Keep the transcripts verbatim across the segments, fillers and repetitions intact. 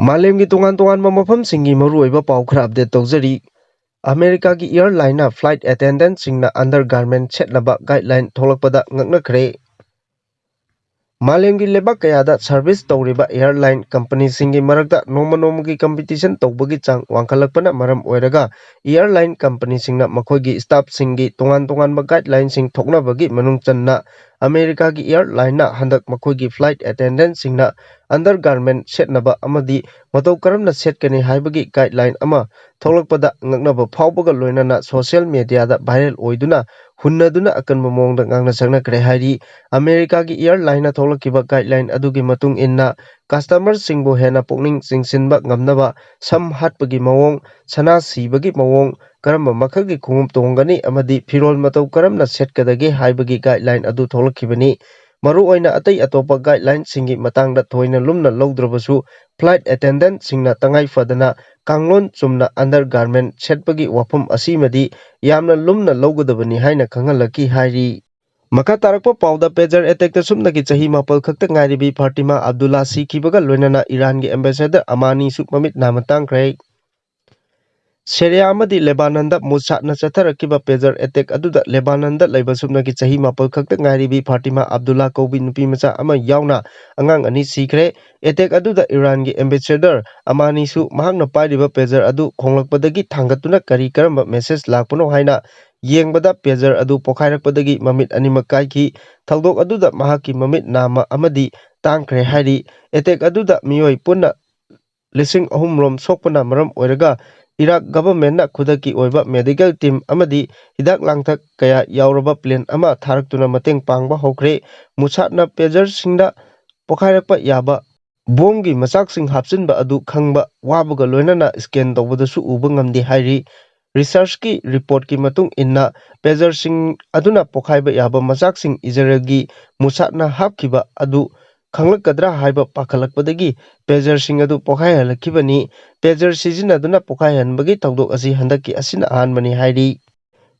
ꯃꯥꯂꯦꯝꯒꯤ ꯇꯣꯉꯥꯟ ꯇꯣꯉꯥꯟꯕ ꯃꯐꯝꯁꯤꯡꯒꯤ ꯃꯔꯨꯑꯣꯏꯕ ꯄꯥꯎ ꯈꯔ ꯑꯞꯗꯦꯠ ꯇꯧꯖꯔꯤ꯫ ꯑꯃꯦꯔꯤꯀꯥꯒꯤ ꯑꯦꯌꯔꯂꯥꯏꯟꯅ ꯐ꯭ꯂꯥꯏꯠ ꯑꯦꯇꯦꯟꯗꯦꯟꯠꯁꯤꯡꯅ ꯑꯟꯗꯔꯒꯥꯔꯃꯦꯟꯠ ꯁꯦꯠꯅꯕ ꯒꯥꯏꯗꯂꯥꯏꯟ ꯊꯣꯛꯂꯛꯄꯗ ꯉꯛꯅꯈ꯭ꯔꯦ꯫ ꯃꯥꯂꯦꯝꯒꯤ ꯂꯩꯕꯥꯛ ꯀꯌꯥꯗ ꯁꯔꯚꯤꯁ ꯇꯧꯔꯤꯕ ꯑꯦꯌꯔꯂꯥꯏꯟ ꯀꯝꯄꯅꯤꯁꯤꯡꯒꯤ ꯃꯔꯛꯇ ꯅꯣꯡꯃ ꯅꯣꯡꯃꯒꯤ ꯀꯝꯄꯤꯇꯤꯁꯟ ꯇꯧꯕꯒꯤ ꯆꯥꯡ ꯋꯥꯡꯈꯠꯂꯛꯄꯅ ꯃꯔꯝ ꯑꯣꯏꯔꯒ, ꯑꯦꯌꯔꯂꯥꯏꯟ ꯀꯝꯄꯅꯤꯁꯤꯡꯅ ꯃꯈꯣꯏꯒꯤ ꯁ꯭ꯇꯥꯐꯁꯤꯡꯒꯤ ꯇꯣꯉꯥꯟ ꯇꯣꯉꯥꯟꯕ ꯒꯥꯏꯗꯂꯥꯏꯟꯁꯤꯡ ꯊꯣꯛꯅꯕꯒꯤ ꯃꯅꯨꯡ ꯆꯟꯅ ꯑꯃꯦꯔꯤꯀꯥꯒꯤ ꯑꯦꯌꯔꯂꯥꯏꯟꯅ ꯍꯟꯗꯛ ꯃꯈꯣꯏꯒꯤ ꯐ꯭ꯂꯥꯏꯠ ꯑꯦꯇꯦꯟꯗꯦꯟꯠꯁꯤꯡꯅ ꯑꯟꯗꯔꯒꯥꯔꯃꯦꯟꯠ ꯁꯦꯠꯅꯕ ꯑꯃꯗꯤ ꯃꯇꯧ ꯀꯔꯝꯅ ꯁꯦꯠꯀꯅꯤ ꯍꯥꯏꯕꯒꯤ ꯒꯥꯏꯗꯂꯥꯏꯟ ꯑꯃ ꯊꯣꯛꯂꯛꯄꯗ ꯉꯛꯅꯕ ꯐꯥꯎꯕꯒ ꯂꯣꯏꯅꯅ ꯁꯣꯁꯤꯌꯦꯜ ꯃꯦꯗꯤꯌꯥꯗ ꯚꯥꯏꯔꯦꯜ ꯑꯣꯏꯗꯨꯅ ꯍꯨꯟꯅꯗꯨꯅ ꯑꯀꯟꯕ ꯃꯑꯣꯡꯗ ꯉꯥꯡꯅ ꯁꯛꯅꯈ꯭ꯔꯦ ꯍꯥꯏꯔꯤ꯫ ꯑꯃꯦꯔꯤꯀꯥꯒꯤ ꯑꯦꯌꯔꯂꯥꯏꯟꯅ ꯊꯣꯛꯂꯛꯈꯤꯕ ꯒꯥꯏꯗꯂꯥꯏꯟ ꯑꯗꯨꯒꯤ ꯃꯇꯨꯡ ꯏꯟꯅ, ꯀꯁꯇꯃꯔꯁꯤꯡꯕꯨ ꯍꯦꯟꯅ ꯄꯨꯛꯅꯤꯡ ꯆꯤꯡꯁꯤꯟꯕ ꯉꯝꯅꯕ ꯁꯝ ꯍꯥꯠꯄꯒꯤ ꯃꯑꯣꯡ, ꯁꯅꯥ ꯁꯤꯕꯒꯤ ꯃꯑꯣꯡ, ꯀꯔꯝꯕ ꯃꯈꯜꯒꯤ ꯈꯣꯡꯎꯞ ꯇꯣꯡꯒꯅꯤ ꯑꯃꯗꯤ ꯐꯤꯔꯣꯜ ꯃꯇꯧ ꯀꯔꯝꯅ ꯁꯦꯠꯀꯗꯒꯦ ꯍꯥꯏꯕꯒꯤ ꯒꯥꯏꯗꯂꯥꯏꯟ ꯑꯗꯨ ꯊꯣꯛꯂꯛꯈꯤꯕꯅꯤ꯫ ꯃꯔꯨꯑꯣꯏꯅ ꯑꯇꯩ ꯑꯇꯣꯞꯄ ꯒꯥꯏꯗꯂꯥꯏꯟꯁꯤꯡꯒꯤ ꯃꯇꯥꯡꯗ ꯊꯣꯏꯅ ꯂꯨꯝꯅ ꯂꯧꯗ꯭ꯔꯕꯁꯨ, ꯐ꯭ꯂꯥꯏꯠ ꯑꯦꯇꯦꯟꯗꯦꯟꯠꯁꯤꯡꯅ ꯇꯉꯥꯏ ꯐꯗꯅ ꯀꯥꯡꯂꯣꯟ ꯆꯨꯝꯅ ꯑꯟꯗꯔꯒꯥꯔꯃꯦꯟꯠ ꯁꯦꯠꯄꯒꯤ ꯋꯥꯐꯝ ꯑꯁꯤꯃꯗꯤ ꯌꯥꯝꯅ ꯂꯨꯝꯅ ꯂꯧꯒꯗꯕꯅꯤ ꯍꯥꯏꯅ ꯈꯪꯍꯜꯂꯛꯈꯤ ꯍꯥꯏꯔꯤ꯫ ꯃꯈꯥ ꯇꯥꯔꯛꯄ ꯄꯥꯎꯗ, ꯄꯦꯖꯔ ꯑꯦꯇꯦꯛꯇ ꯁꯨꯞꯅꯒꯤ ꯆꯍꯤ ꯃꯥꯄꯜ ꯈꯛꯇ ꯉꯥꯏꯔꯤꯕꯤ ꯐꯥꯇꯤꯃꯥ ꯑꯕꯗꯨꯜꯂꯥ ꯁꯤꯈꯤꯕꯒ ꯂꯣꯏꯅꯅ ꯏꯔꯥꯟꯒꯤ ꯑꯦꯝꯕꯦꯁꯦꯗꯔ ꯑꯃꯥꯅꯤꯁꯨ ꯃꯃꯤꯠ ꯅꯥꯝꯃ ꯇꯥꯡꯈ꯭ꯔꯦ꯫ ꯁꯦꯔꯤꯌꯥ ꯑꯃꯗꯤ ꯂꯦꯕꯥꯅꯟꯗ ꯃꯨꯁꯥꯠꯅ ꯆꯠꯊꯔꯛꯈꯤꯕ ꯄꯦꯖꯔ ꯑꯦꯇꯦꯛ ꯑꯗꯨꯗ ꯂꯦꯕꯥꯅꯟꯗ ꯂꯩꯕ ꯁꯨꯞꯅꯒꯤ ꯆꯍꯤ ꯃꯥꯄꯜ ꯈꯛꯇ ꯉꯥꯏꯔꯤꯕꯤ ꯐꯥꯇꯤꯃꯥ ꯑꯕꯗꯨꯜꯂꯥ ꯀꯧꯕꯤ ꯅꯨꯄꯤ ꯃꯆꯥ ꯑꯃ ꯌꯥꯎꯅ ꯑꯉꯥꯡ ꯑꯅꯤ ꯁꯤꯈ꯭ꯔꯦ꯫ ꯑꯦꯇꯦꯛ ꯑꯗꯨꯗ ꯏꯔꯥꯟꯒꯤ ꯑꯦꯝꯕꯦꯁꯦꯗꯔ ꯑꯃꯥꯅꯤꯁꯨ ꯃꯍꯥꯛꯅ ꯄꯥꯏꯔꯤꯕ ꯄꯦꯖꯔ ꯑꯗꯨ ꯈꯣꯡꯂꯛꯄꯗꯒꯤ ꯊꯥꯡꯒꯠꯇꯨꯅ ꯀꯔꯤ ꯀꯔꯝꯕ ꯃꯦꯁꯦꯖ ꯂꯥꯛꯄꯅꯣ ꯍꯥꯏꯅ ꯌꯦꯡꯕꯗ, ꯄꯦꯖꯔ ꯑꯗꯨ ꯄꯣꯈꯥꯏꯔꯛꯄꯗꯒꯤ ꯃꯃꯤꯠ ꯑꯅꯤꯃꯛ ꯀꯥꯏꯈꯤ꯫ ꯊꯧꯗꯣꯛ ꯑꯗꯨꯗ ꯃꯍꯥꯛꯀꯤ ꯃꯃꯤꯠ ꯅꯥꯝꯃ ꯑꯃꯗꯤ ꯇꯥꯡꯈ꯭ꯔꯦ ꯍꯥꯏꯔꯤ꯫ ꯑꯦꯇꯦꯛ ꯑꯗꯨꯗ ꯃꯤꯑꯣꯏ ꯄꯨꯟꯅ ꯂꯤꯁꯤꯡ ꯑꯍꯨꯝ ꯔꯣꯝ ꯁꯣꯛꯄꯅ ꯃꯔꯝ ꯑꯣꯏꯔꯒ, ꯏꯔꯥꯛ ꯒꯚꯔꯟꯃꯦꯟꯠꯅ ꯈꯨꯗꯛꯀꯤ ꯑꯣꯏꯕ ꯃꯦꯗꯤꯀꯦꯜ ꯇꯤꯝ ꯑꯃꯗꯤ ꯍꯤꯗꯥꯛ ꯂꯥꯡꯊꯛ ꯀꯌꯥ ꯌꯥꯎꯔꯕ ꯄ꯭ꯂꯦꯟ ꯑꯃ ꯊꯥꯔꯛꯇꯨꯅ ꯃꯇꯦꯡ ꯄꯥꯡꯕ ꯍꯧꯈ꯭ꯔꯦ꯫ ꯃꯨꯁꯥꯠꯅ ꯄꯦꯖꯔꯁꯤꯡꯗ ꯄꯣꯈꯥꯏꯔꯛꯄ ꯌꯥꯕ ꯕꯣꯝꯒꯤ ꯃꯆꯥꯛꯁꯤꯡ ꯍꯥꯞꯆꯤꯟꯕ ꯑꯗꯨ ꯈꯪꯕ ꯋꯥꯕꯒ ꯂꯣꯏꯅꯅ ꯁ꯭ꯀꯦꯟ ꯇꯧꯕꯗꯁꯨ ꯎꯕ ꯉꯝꯗꯦ ꯍꯥꯏꯔꯤ꯫ ꯔꯤꯁꯔꯆꯀꯤ ꯔꯤꯄꯣꯔꯠꯀꯤ ꯃꯇꯨꯡ ꯏꯟꯅ, ꯄꯦꯖꯔꯁꯤꯡ ꯑꯗꯨꯅ ꯄꯣꯈꯥꯏꯕ ꯌꯥꯕ ꯃꯆꯥꯛꯁꯤꯡ ꯏꯖꯔꯦꯜꯒꯤ ꯃꯨꯁꯥꯠꯅ ꯍꯥꯞꯈꯤꯕ ꯑꯗꯨ ꯈꯪꯂꯛꯀꯗ꯭ꯔꯥ ꯍꯥꯏꯕ ꯄꯥꯈꯠꯂꯛꯄꯗꯒꯤ ꯄꯦꯖꯔꯁꯤꯡ ꯑꯗꯨ ꯄꯣꯈꯥꯏꯍꯜꯂꯛꯈꯤꯕꯅꯤ꯫ ꯄꯦꯖꯔ ꯁꯤꯖꯤꯟꯅꯗꯨꯅ ꯄꯣꯈꯥꯏꯍꯟꯕꯒꯤ ꯊꯧꯗꯣꯛ ꯑꯁꯤ ꯍꯟꯗꯛꯀꯤ ꯑꯁꯤꯅ ꯑꯍꯥꯟꯕꯅꯤ ꯍꯥꯏꯔꯤ꯫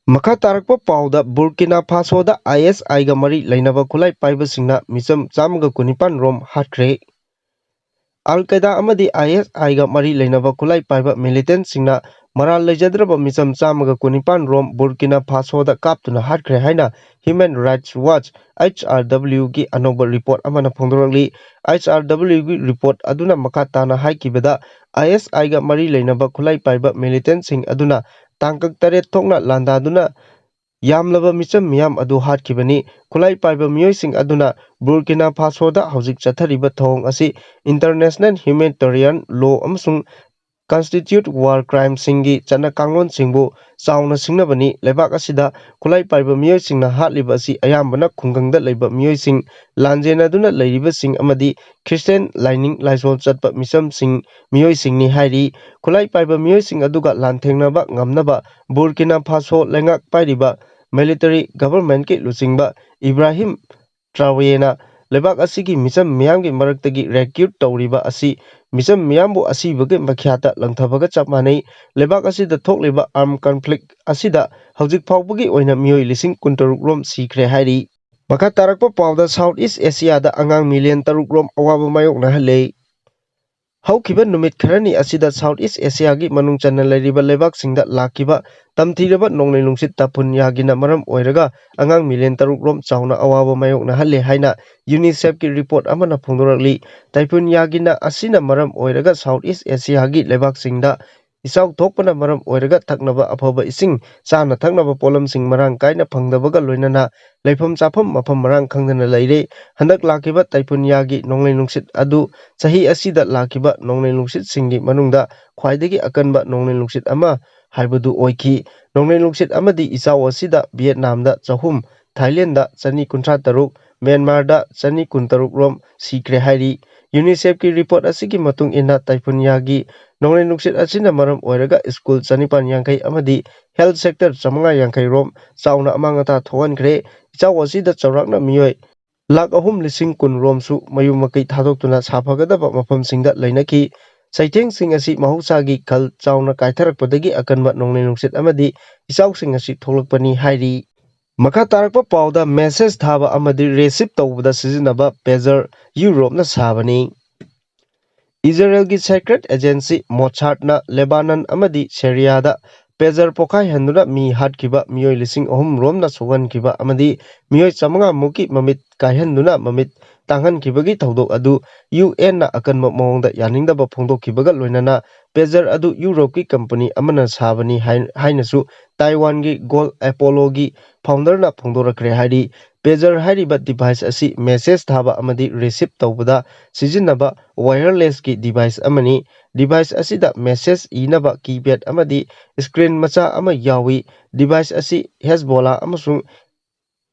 ꯃꯈꯥ ꯇꯥꯔꯛꯄ ꯄꯥꯎꯗ, ꯕꯨꯔꯀꯤꯅꯥ ꯐꯥꯁꯣꯗ ꯑꯥꯏ ꯑꯦꯁ ꯑꯥꯏꯒ ꯃꯔꯤ ꯂꯩꯅꯕ ꯈꯨꯠꯂꯥꯏ ꯄꯥꯏꯕꯁꯤꯡꯅ ꯃꯤꯆꯝ ꯆꯥꯝꯃꯒ ꯀꯨꯟꯅꯤꯄꯥꯟ ꯔꯣꯝ ꯍꯥꯠꯈ꯭ꯔꯦ꯫ ꯑꯜ ꯀꯥꯏꯗꯥ ꯑꯃꯗꯤ ꯑꯥꯏ ꯑꯦꯁ ꯑꯥꯏꯒ ꯃꯔꯤ ꯂꯩꯅꯕ ꯈꯨꯠꯂꯥꯏ ꯄꯥꯏꯕ ꯃꯤꯂꯤꯇꯦꯟꯠꯁꯤꯡꯅ ꯃꯔꯥꯜ ꯂꯩꯖꯗ꯭ꯔꯕ ꯃꯤꯆꯝ ꯆꯥꯝꯃꯒ ꯀꯨꯟꯅꯤꯄꯥꯟ ꯔꯣꯝ ꯕꯨꯔꯀꯤꯅꯥ ꯐꯥꯁꯣꯗ ꯀꯥꯞꯇꯨꯅ ꯍꯥꯠꯈ꯭ꯔꯦ ꯍꯥꯏꯅ human rights watch, H R ꯗꯕ꯭ꯂꯤꯌꯨꯒꯤ ꯑꯅꯧꯕ ꯔꯤꯄꯣꯔꯠ ꯑꯃꯅ ꯐꯣꯡꯗꯣꯔꯛꯂꯤ꯫ ꯑꯩꯆ ꯑꯥꯔ ꯗꯕ꯭ꯂꯤꯌꯨꯒꯤ ꯔꯤꯄꯣꯔꯠ ꯑꯗꯨꯅ ꯃꯈꯥ ꯇꯥꯅ ꯍꯥꯏꯈꯤꯕꯗ, ꯑꯥꯏ ꯑꯦꯁ ꯑꯥꯏꯒ ꯃꯔꯤ ꯂꯩꯅꯕ ꯈꯨꯠꯂꯥꯏ ꯄꯥꯏꯕ ꯃꯤꯂꯤꯇꯦꯟꯠꯁꯤꯡ ꯑꯗꯨꯅ ꯇꯥꯡꯀꯛ ꯇꯔꯦꯠ ꯊꯣꯛꯅ ꯂꯥꯟꯗꯥꯗꯨꯅ ꯌꯥꯝꯂꯕ ꯃꯤꯆꯝ ꯃꯤꯌꯥꯝ ꯑꯗꯨ ꯍꯥꯠꯈꯤꯕꯅꯤ꯫ ꯈꯨꯠꯂꯥꯏ ꯄꯥꯏꯕ ꯃꯤꯑꯣꯏꯁꯤꯡ ꯑꯗꯨꯅ ꯕꯨꯔꯀꯤꯅꯥ ꯐꯥꯁꯣꯗ ꯍꯧꯖꯤꯛ ꯆꯠꯊꯔꯤꯕ ꯊꯧꯑꯣꯡ ꯑꯁꯤ international humanitarian law ꯑꯃꯁꯨꯡ constitute war crimeꯁꯤꯡꯒꯤ ꯆꯠꯅ ꯀꯥꯡꯂꯣꯟꯁꯤꯡꯕꯨ ꯆꯥꯎꯅ ꯁꯤꯡꯅꯕꯅꯤ꯫ ꯂꯩꯕꯥꯛ ꯑꯁꯤꯗ ꯈꯨꯠꯂꯥꯏ ꯄꯥꯏꯕ ꯃꯤꯑꯣꯏꯁꯤꯡꯅ ꯍꯥꯠꯂꯤꯕ ꯑꯁꯤ ꯑꯌꯥꯝꯕꯅ ꯈꯨꯡꯒꯪꯗ ꯂꯩꯕ ꯃꯤꯑꯣꯏꯁꯤꯡ, ꯂꯥꯟꯖꯦꯟꯅꯗꯨꯅ ꯂꯩꯔꯤꯕꯁꯤꯡ ꯑꯃꯗꯤ ꯈ꯭ꯔꯤꯁꯇꯤꯌꯥꯟ ꯂꯥꯏꯅꯤꯡ ꯂꯥꯏꯁꯣꯜ ꯆꯠꯄ ꯃꯤꯆꯝꯁꯤꯡ, ꯃꯤꯑꯣꯏꯁꯤꯡꯅꯤ ꯍꯥꯏꯔꯤ꯫ ꯈꯨꯠꯂꯥꯏ ꯄꯥꯏꯕ ꯃꯤꯑꯣꯏꯁꯤꯡ ꯑꯗꯨꯒ ꯂꯥꯟꯊꯦꯡꯅꯕ ꯉꯝꯅꯕ ꯕꯨꯔꯀꯤꯅꯥ ꯐꯥꯁꯣ ꯂꯩꯉꯥꯛ ꯄꯥꯏꯔꯤꯕ military governmentꯀꯤ ꯂꯨꯆꯤꯡꯕ ꯏꯕ꯭ꯔꯥꯍꯤꯝ ꯇ꯭ꯔꯥꯎꯌꯦꯅ ꯂꯩꯕꯥꯛ ꯑꯁꯤꯒꯤ ꯃꯤꯆꯝ ꯃꯤꯌꯥꯝꯒꯤ ꯃꯔꯛꯇꯒꯤ recruit ꯇꯧꯔꯤꯕ ꯑꯁꯤ ꯃꯤꯆꯝ ꯃꯤꯌꯥꯝꯕꯨ ꯑꯁꯤꯕꯒꯤ ꯃꯈ꯭ꯌꯥꯠꯇ ꯂꯪꯊꯕꯒ ꯆꯞ ꯃꯥꯟꯅꯩ꯫ ꯂꯩꯕꯥꯛ ꯑꯁꯤꯗ ꯊꯣꯛꯂꯤꯕ armed conflict ꯑꯁꯤꯗ ꯍꯧꯖꯤꯛ ꯐꯥꯎꯕꯒꯤ ꯑꯣꯏꯅ ꯃꯤꯑꯣꯏ ꯂꯤꯁꯤꯡ ꯀꯨꯟꯇꯔꯨꯛ ꯔꯣꯝ ꯁꯤꯈ꯭ꯔꯦ ꯍꯥꯏꯔꯤ꯫ ꯃꯈꯥ ꯇꯥꯔꯛꯄ ꯄꯥꯎꯗ, South East Asiaꯗ ꯑꯉꯥꯡ million ꯇꯔꯨꯛ ꯔꯣꯝ ꯑꯋꯥꯕ ꯃꯥꯌꯣꯛꯅꯍꯜꯂꯦ꯫ ꯍꯧꯈꯤꯕ ꯅꯨꯃꯤꯠ ꯈꯔꯅꯤ ꯑꯁꯤꯗ South East Asiaꯒꯤ ꯃꯅꯨꯡ ꯆꯟꯅ ꯂꯩꯔꯤꯕ ꯂꯩꯕꯥꯛꯁꯤꯡꯗ ꯂꯥꯛꯈꯤꯕ ꯇꯝꯊꯤꯔꯕ ꯅꯣꯡꯂꯩ ꯅꯨꯡꯁꯤꯠ ꯇꯥꯏꯐꯨꯟ ꯌꯥꯒꯤꯅ ꯃꯔꯝ ꯑꯣꯏꯔꯒ ꯑꯉꯥꯡ million ꯇꯔꯨꯛ ꯔꯣꯝ ꯆꯥꯎꯅ ꯑꯋꯥꯕ ꯃꯥꯌꯣꯛꯅꯍꯜꯂꯦ ꯍꯥꯏꯅ UNICEFꯀꯤ ꯔꯤꯄꯣꯔꯠ ꯑꯃꯅ ꯐꯣꯡꯗꯣꯔꯛꯂꯤ꯫ ꯇꯥꯏꯐꯨꯟ ꯌꯥꯒꯤꯅ ꯑꯁꯤꯅ ꯃꯔꯝ ꯑꯣꯏꯔꯒ South East Asiaꯒꯤ ꯂꯩꯕꯥꯛꯁꯤꯡꯗ ꯏꯆꯥꯎ ꯊꯣꯛꯄꯅ ꯃꯔꯝ ꯑꯣꯏꯔꯒ ꯊꯛꯅꯕ ꯑꯐꯕ ꯏꯁꯤꯡ, ꯆꯥꯅ ꯊꯛꯅꯕ ꯄꯣꯠꯂꯝꯁꯤꯡ ꯃꯔꯥꯡ ꯀꯥꯏꯅ ꯐꯪꯗꯕꯒ ꯂꯣꯏꯅꯅ ꯂꯩꯐꯝ ꯆꯥꯐꯝ ꯃꯐꯝ ꯃꯔꯥꯡ ꯈꯪꯗꯅ ꯂꯩꯔꯦ꯫ ꯍꯟꯗꯛ ꯂꯥꯛꯈꯤꯕ ꯇꯥꯏꯐꯨꯟ ꯌꯥꯒꯤ ꯅꯣꯡꯂꯩ ꯅꯨꯡꯁꯤꯠ ꯑꯗꯨ ꯆꯍꯤ ꯑꯁꯤꯗ ꯂꯥꯛꯈꯤꯕ ꯅꯣꯡꯂꯩ ꯅꯨꯡꯁꯤꯠꯁꯤꯡꯒꯤ ꯃꯅꯨꯡꯗ ꯈ꯭ꯋꯥꯏꯗꯒꯤ ꯑꯀꯟꯕ ꯅꯣꯡꯂꯩ ꯅꯨꯡꯁꯤꯠ ꯑꯃ ꯍꯥꯏꯕꯗꯨ ꯑꯣꯏꯈꯤ꯫ ꯅꯣꯡꯂꯩ ꯅꯨꯡꯁꯤꯠ ꯑꯃꯗꯤ ꯏꯆꯥꯎ ꯑꯁꯤꯗ ꯚꯤꯌꯦꯠꯅꯥꯝꯗ ꯆꯍꯨꯝ, ꯊꯥꯏꯂꯦꯟꯗ ꯆꯅꯤ ꯀꯨꯟꯊ꯭ꯔꯥ ꯇꯔꯨꯛ, ꯃ꯭ꯌꯥꯟꯃꯥꯔꯗ ꯆꯅꯤ ꯀꯨꯟꯇꯔꯨꯛ ꯔꯣꯝ ꯁꯤꯈ꯭ꯔꯦ ꯍꯥꯏꯔꯤ꯫ UNICEFꯀꯤ ꯔꯤꯄꯣꯔꯠ ꯑꯁꯤꯒꯤ ꯃꯇꯨꯡ ꯏꯟꯅ, ꯇꯥꯏꯐꯨꯟ ꯌꯥꯒꯤ ꯅꯣꯡꯂꯩ ꯅꯨꯡꯁꯤꯠ ꯑꯁꯤꯅ ꯃꯔꯝ ꯑꯣꯏꯔꯒ ꯁ꯭ꯀꯨꯜ ꯆꯅꯤꯄꯥꯟ ꯌꯥꯡꯈꯩ ꯑꯃꯗꯤ health sector ꯆꯥꯃꯉꯥ ꯌꯥꯡꯈꯩ ꯔꯣꯝ ꯆꯥꯎꯅ ꯑꯃꯥꯡ ꯑꯇꯥ ꯊꯣꯛꯍꯟꯈ꯭ꯔꯦ꯫ ꯏꯆꯥꯎ ꯑꯁꯤꯗ ꯆꯥꯎꯔꯥꯛꯅ ꯃꯤꯑꯣꯏ ꯂꯥꯈ ꯑꯍꯨꯝ ꯂꯤꯁꯤꯡ ꯀꯨꯟ ꯔꯣꯝꯁꯨ ꯃꯌꯨꯝ ꯃꯀꯩ ꯊꯥꯗꯣꯛꯇꯨꯅ ꯁꯥꯐꯒꯗꯕ ꯃꯐꯝꯁꯤꯡꯗ ꯂꯩꯅꯈꯤ꯫ ꯆꯩꯊꯦꯡꯁꯤꯡ ꯑꯁꯤ ꯃꯍꯧꯁꯥꯒꯤ ꯈꯜ ꯆꯥꯎꯅ ꯀꯥꯏꯊꯔꯛꯄꯗꯒꯤ ꯑꯀꯟꯕ ꯅꯣꯡꯂꯩ ꯅꯨꯡꯁꯤꯠ ꯑꯃꯗꯤ ꯏꯆꯥꯎꯁꯤꯡ ꯑꯁꯤ ꯊꯣꯛꯂꯛꯄꯅꯤ ꯍꯥꯏꯔꯤ꯫ ꯃꯈꯥ ꯇꯥꯔꯛꯄ ꯄꯥꯎꯗ, message ꯊꯥꯕ ꯑꯃꯗꯤ receive ꯇꯧꯕꯗ ꯁꯤꯖꯤꯟꯅꯕ pager ꯌꯨꯔꯣꯞꯅ ꯁꯥꯕꯅꯤ꯫ ꯏꯖꯔꯦꯜꯒꯤ secret agency ꯃꯣꯁꯥꯗꯅ ꯂꯦꯕꯥꯅꯟ ꯑꯃꯗꯤ ꯁꯦꯔꯤꯌꯥꯗ pager ꯄꯣꯈꯥꯏꯍꯟꯗꯨꯅ ꯃꯤ ꯍꯥꯠꯈꯤꯕ, ꯃꯤꯑꯣꯏ ꯂꯤꯁꯤꯡ ꯑꯍꯨꯝ ꯔꯣꯝꯅ ꯁꯣꯛꯍꯟꯈꯤꯕ ꯑꯃꯗꯤ ꯃꯤꯑꯣꯏ ꯆꯥꯃꯉꯥ ꯃꯨꯛꯀꯤ ꯃꯃꯤꯠ ꯀꯥꯏꯍꯟꯗꯨꯅ ꯃꯃꯤꯠ ꯇꯥꯡꯍꯟꯈꯤꯕꯒꯤ ꯊꯧꯗꯣꯛ ꯑꯗꯨ ꯌꯨ ꯑꯦꯟꯅ ꯑꯀꯟꯕ ꯃꯑꯣꯡꯗ ꯌꯥꯅꯤꯡꯗꯕ ꯐꯣꯡꯗꯣꯛꯈꯤꯕꯒ ꯂꯣꯏꯅꯅ pager ꯑꯗꯨ ꯌꯨꯔꯣꯞꯀꯤ ꯀꯝꯄꯅꯤ ꯑꯃꯅ ꯁꯥꯕꯅꯤ ꯍꯥꯏ-, ꯍꯥꯏꯅꯁꯨ ꯇꯥꯏꯋꯥꯟꯒꯤ ꯒꯣꯜ ꯑꯦꯄꯣꯂꯣꯒꯤ founderꯅ ꯐꯣꯡꯗꯣꯔꯛꯈ꯭ꯔꯦ ꯍꯥꯏꯔꯤ꯫ Pager ꯍꯥꯏꯔꯤꯕ device ꯑꯁꯤ message ꯊꯥꯕ ꯑꯃꯗꯤ receive ꯇꯧꯕꯗ ꯁꯤꯖꯤꯟꯅꯕ wirelessꯀꯤ device ꯑꯃꯅꯤ꯫ Device ꯑꯁꯤꯗ message ꯏꯅꯕ keypad ꯑꯃꯗꯤ screen ꯃꯆꯥ ꯑꯃ ꯌꯥꯎꯏ꯫ Device ꯑꯁꯤ ꯍꯦꯖꯕꯣꯂꯥ ꯑꯃꯁꯨꯡ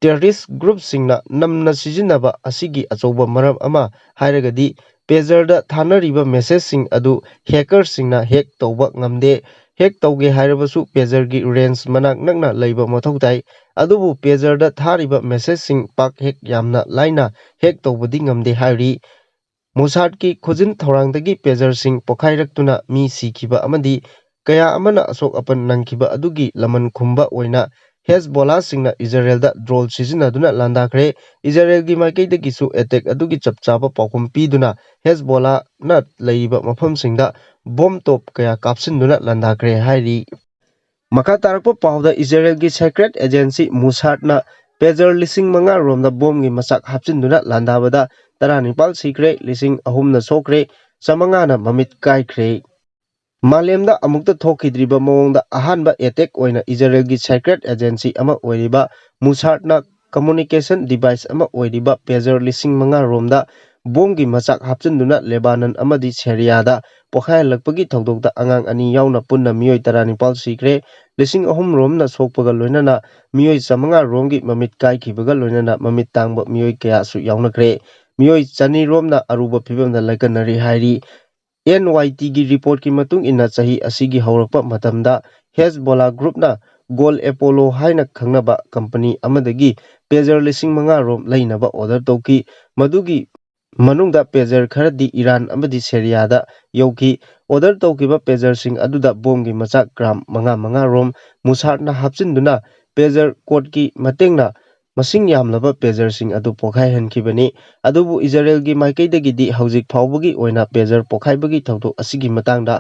terrorist groupꯁꯤꯡꯅ ꯅꯝꯅ ꯁꯤꯖꯤꯟꯅꯕ ꯑꯁꯤꯒꯤ ꯑꯆꯧꯕ ꯃꯔꯝ ꯑꯃ ꯍꯥꯏꯔꯒꯗꯤ pagerꯗ ꯊꯥꯅꯔꯤꯕ messageꯁꯤꯡ ꯑꯗꯨ hackerꯁꯤꯡꯅ hack ꯇꯧꯕ ꯉꯝꯗꯦ꯫ Hack ꯇꯧꯒꯦ ꯍꯥꯏꯔꯕꯁꯨ pagerꯒꯤ range ꯃꯅꯥꯛ ꯅꯛꯅ ꯂꯩꯕ ꯃꯊꯧ ꯇꯥꯏ꯫ ꯑꯗꯨꯕꯨ pagerꯗ ꯊꯥꯔꯤꯕ messageꯁꯤꯡ ꯄꯥꯛ ꯍꯦꯛ ꯌꯥꯝꯅ ꯂꯥꯏꯅ hack ꯇꯧꯕꯗꯤ ꯉꯝꯗꯦ ꯍꯥꯏꯔꯤ꯫ ꯃꯣꯁꯥꯗꯀꯤ ꯈꯨꯖꯤꯟ ꯊꯧꯔꯥꯡꯗꯒꯤ pagerꯁꯤꯡ ꯄꯣꯈꯥꯏꯔꯛꯇꯨꯅ ꯃꯤ ꯁꯤꯈꯤꯕ ꯑꯃꯗꯤ ꯀꯌꯥ ꯑꯃꯅ ꯑꯁꯣꯛ ꯑꯄꯟ ꯅꯪꯈꯤꯕ ꯑꯗꯨꯒꯤ ꯂꯃꯟ ꯈꯨꯝꯕ ꯑꯣꯏꯅ ꯍꯦꯖꯕꯣꯂꯥꯁꯤꯡꯅ ꯏꯖꯔꯦꯜꯗ drone ꯁꯤꯖꯤꯟꯅꯗꯨꯅ ꯂꯥꯟꯗꯥꯈ꯭ꯔꯦ꯫ ꯏꯖꯔꯦꯜꯒꯤ ꯃꯥꯏꯀꯩꯗꯒꯤꯁꯨ attack ꯑꯗꯨꯒꯤ ꯆꯞ ꯆꯥꯕ ꯄꯥꯎꯈꯨꯝ ꯄꯤꯗꯨꯅ ꯍꯦꯖꯕꯣꯂꯥꯅ ꯂꯩꯔꯤꯕ ꯃꯐꯝꯁꯤꯡꯗ bomb ꯇꯣꯞ ꯀꯌꯥ ꯀꯥꯞꯁꯤꯟꯗꯨꯅ ꯂꯥꯟꯗꯥꯈ꯭ꯔꯦ ꯍꯥꯏꯔꯤ꯫ ꯃꯈꯥ ꯇꯥꯔꯛꯄ ꯄꯥꯎꯗ ꯏꯖꯔꯦꯜꯒꯤ secret agency ꯃꯨꯁꯥꯗꯅ pager ꯂꯤꯁꯤꯡ ꯃꯉꯥ ꯔꯣꯝꯗ bombꯒꯤ ꯃꯆꯥꯛ ꯍꯥꯞꯆꯤꯟꯗꯨꯅ ꯂꯥꯟꯗꯥꯕꯗ ꯇꯔꯥꯅꯤꯄꯥꯜ ꯁꯤꯈ꯭ꯔꯦ, ꯂꯤꯁꯤꯡ ꯑꯍꯨꯝꯅ ꯁꯣꯛꯈ꯭ꯔꯦ, ꯆꯥꯃꯉꯥꯅ ꯃꯃꯤꯠ ꯀꯥꯏꯈ꯭ꯔꯦ꯫ ꯃꯥꯂꯦꯝꯗ ꯑꯃꯨꯛꯇ ꯊꯣꯛꯈꯤꯗ꯭ꯔꯤꯕ ꯃꯑꯣꯡꯗ ꯑꯍꯥꯟꯕ attack ꯑꯣꯏꯅ ꯏꯖꯔꯦꯜꯒꯤ secret agency ꯑꯃ ꯑꯣꯏꯔꯤꯕ ꯃꯨꯁꯥꯗꯅ communication device ꯑꯃ ꯑꯣꯏꯔꯤꯕ pager ꯂꯤꯁꯤꯡ ꯃꯉꯥ ꯔꯣꯝꯗ bombꯒꯤ ꯃꯆꯥꯛ ꯍꯥꯞꯆꯤꯟꯗꯨꯅ ꯂꯦꯕꯥꯅꯟ ꯑꯃꯗꯤ ꯁꯦꯔꯤꯌꯥꯗ ꯄꯣꯈꯥꯏꯍꯜꯂꯛꯄꯒꯤ ꯊꯧꯗꯣꯛꯇ ꯑꯉꯥꯡ ꯑꯅꯤ ꯌꯥꯎꯅ ꯄꯨꯟꯅ ꯃꯤꯑꯣꯏ ꯇꯔꯥꯅꯤꯄꯥꯜ ꯁꯤꯈ꯭ꯔꯦ, ꯂꯤꯁꯤꯡ ꯑꯍꯨꯝ ꯔꯣꯝꯅ ꯁꯣꯛꯄꯒ ꯂꯣꯏꯅꯅ ꯃꯤꯑꯣꯏ ꯆꯥꯃꯉꯥ ꯔꯣꯝꯒꯤ ꯃꯃꯤꯠ ꯀꯥꯏꯈꯤꯕꯒ ꯂꯣꯏꯅꯅ ꯃꯃꯤꯠ ꯇꯥꯡꯕ ꯃꯤꯑꯣꯏ ꯀꯌꯥꯁꯨ ꯌꯥꯎꯅꯈ꯭ꯔꯦ꯫ ꯃꯤꯑꯣꯏ ꯆꯅꯤ ꯔꯣꯝꯅ ꯑꯔꯨꯕ ꯐꯤꯕꯝꯗ ꯂꯥꯏꯀꯠꯅꯔꯤ ꯍꯥꯏꯔꯤ꯫ ꯑꯦꯟ ꯋꯥꯏ ꯇꯤꯒꯤ reportꯀꯤ ꯃꯇꯨꯡ ꯏꯟꯅ ꯆꯍꯤ ꯑꯁꯤꯒꯤ ꯍꯧꯔꯛꯄ ꯃꯇꯝꯗ ꯍꯦꯖꯕꯣꯂꯥ groupꯅ ꯒꯣꯜ ꯑꯦꯄꯣꯂꯣ ꯍꯥꯏꯅ ꯈꯪꯅꯕ ꯀꯝꯄꯅꯤ ꯑꯃꯗꯒꯤ pager ꯂꯤꯁꯤꯡ ꯃꯉꯥ ꯔꯣꯝ ꯂꯩꯅꯕ order ꯇꯧꯈꯤ꯫ ꯃꯗꯨꯒꯤ ꯃꯅꯨꯡꯗ pager ꯈꯔꯗꯤ ꯏꯔꯥꯟ ꯑꯃꯗꯤ ꯁꯦꯔꯤꯌꯥꯗ ꯌꯧꯈꯤ꯫ Order ꯇꯧꯈꯤꯕ pagerꯁꯤꯡ ꯑꯗꯨꯗ bombꯒꯤ ꯃꯆꯥꯛ gram ꯃꯉꯥ ꯃꯉꯥ ꯔꯣꯝ ꯃꯨꯁꯥꯗꯅ ꯍꯥꯞꯆꯤꯟꯗꯨꯅ pager codeꯀꯤ ꯃꯇꯦꯡꯅ ꯃꯁꯤꯡ ꯌꯥꯝꯂꯕ ꯄꯦꯖꯔꯁꯤꯡ ꯑꯗꯨ ꯄꯣꯈꯥꯏꯍꯟꯈꯤꯕꯅꯤ꯫ ꯑꯗꯨꯕꯨ ꯏꯖꯔꯦꯜꯒꯤ ꯃꯥꯏꯀꯩꯗꯒꯤꯗꯤ ꯍꯧꯖꯤꯛ ꯐꯥꯎꯕꯒꯤ ꯑꯣꯏꯅ ꯄꯦꯖꯔ ꯄꯣꯈꯥꯏꯕꯒꯤ ꯊꯧꯗꯣꯛ ꯑꯁꯤꯒꯤ ꯃꯇꯥꯡꯗ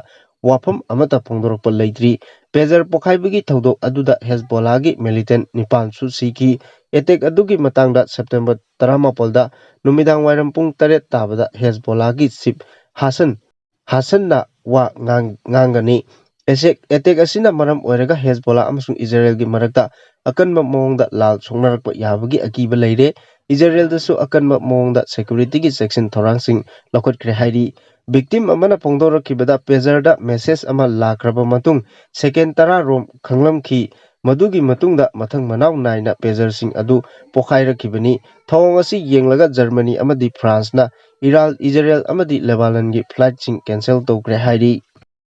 ꯋꯥꯐꯝ ꯑꯃꯠꯇ ꯐꯣꯡꯗꯣꯔꯛꯄ ꯂꯩꯇ꯭ꯔꯤ꯫ ꯄꯦꯖꯔ ꯄꯣꯈꯥꯏꯕꯒꯤ ꯊꯧꯗꯣꯛ ꯑꯗꯨꯗ ꯍꯦꯖꯕꯣꯂꯥꯒꯤ ꯃꯤꯂꯤꯇꯦꯟ ꯅꯤꯄꯥꯟꯁꯨ ꯁꯤꯈꯤ꯫ ꯑꯦꯇꯦꯛ ꯑꯗꯨꯒꯤ ꯃꯇꯥꯡꯗ ꯁꯦꯞꯇꯦꯝꯕꯔ ꯇꯔꯥꯃꯥꯄꯜꯗ ꯅꯨꯃꯤꯗꯥꯡ ꯋꯥꯏꯔꯝ ꯄꯨꯡ ꯇꯔꯦꯠ ꯇꯥꯕꯗ ꯍꯦꯖꯕꯣꯂꯥꯒꯤ ꯆꯤꯞ ꯍꯥꯁꯟ ꯍꯥꯁꯟꯅ ꯋꯥ ꯉꯥꯡ-, ꯉꯥꯡꯒꯅꯤ꯫ ꯑꯦꯁꯦꯛ-, ꯑꯦꯇꯦꯛ ꯑꯁꯤꯅ ꯃꯔꯝ ꯑꯣꯏꯔꯒ ꯍꯦꯖꯕꯣꯂꯥ ꯑꯃꯁꯨꯡ ꯏꯖꯔꯦꯜꯒꯤ ꯃꯔꯛꯇ ꯑꯀꯟꯕ ꯃꯑꯣꯡꯗ ꯂꯥꯜ ꯁꯣꯛꯅꯔꯛꯄ ꯌꯥꯕꯒꯤ ꯑꯀꯤꯕ ꯂꯩꯔꯦ꯫ ꯏꯖꯔꯦꯜꯗꯁꯨ ꯑꯀꯟꯕ ꯃꯑꯣꯡꯗ ꯁꯦꯀ꯭ꯌꯨꯔꯤꯇꯤꯒꯤ ꯆꯦꯛꯁꯤꯟ ꯊꯧꯔꯥꯡꯁꯤꯡ ꯂꯧꯈꯠꯈ꯭ꯔꯦ ꯍꯥꯏꯔꯤ꯫ ꯚꯤꯛꯇꯤꯝ ꯑꯃꯅ ꯐꯣꯡꯗꯣꯔꯛꯈꯤꯕꯗ ꯄꯦꯖꯔꯗ ꯃꯦꯁꯦꯖ ꯑꯃ ꯂꯥꯛꯈ꯭ꯔꯕ ꯃꯇꯨꯡ ꯁꯦꯀꯦꯟ ꯇꯔꯥ ꯔꯣꯝ ꯈꯪꯂꯝꯈꯤ꯫ ꯃꯗꯨꯒꯤ ꯃꯇꯨꯡꯗ ꯃꯊꯪ ꯃꯅꯥꯎ ꯅꯥꯏꯅ ꯄꯦꯖꯔꯁꯤꯡ ꯑꯗꯨ ꯄꯣꯈꯥꯏꯔꯛꯈꯤꯕꯅꯤ꯫ ꯊꯧꯑꯣꯡ ꯑꯁꯤ ꯌꯦꯡꯂꯒ ꯖꯔꯃꯅꯤ ꯑꯃꯗꯤ ꯐ꯭ꯔꯥꯟꯁꯅ ꯏꯔꯥꯜ ꯏꯖꯔꯦꯜ ꯑꯃꯗꯤ ꯂꯦꯕꯥꯅꯟꯒꯤ ꯐ꯭ꯂꯥꯏꯠꯁꯤꯡ ꯀꯦꯟꯁꯦꯜ ꯇꯧꯈ꯭ꯔꯦ ꯍꯥꯏꯔꯤ꯫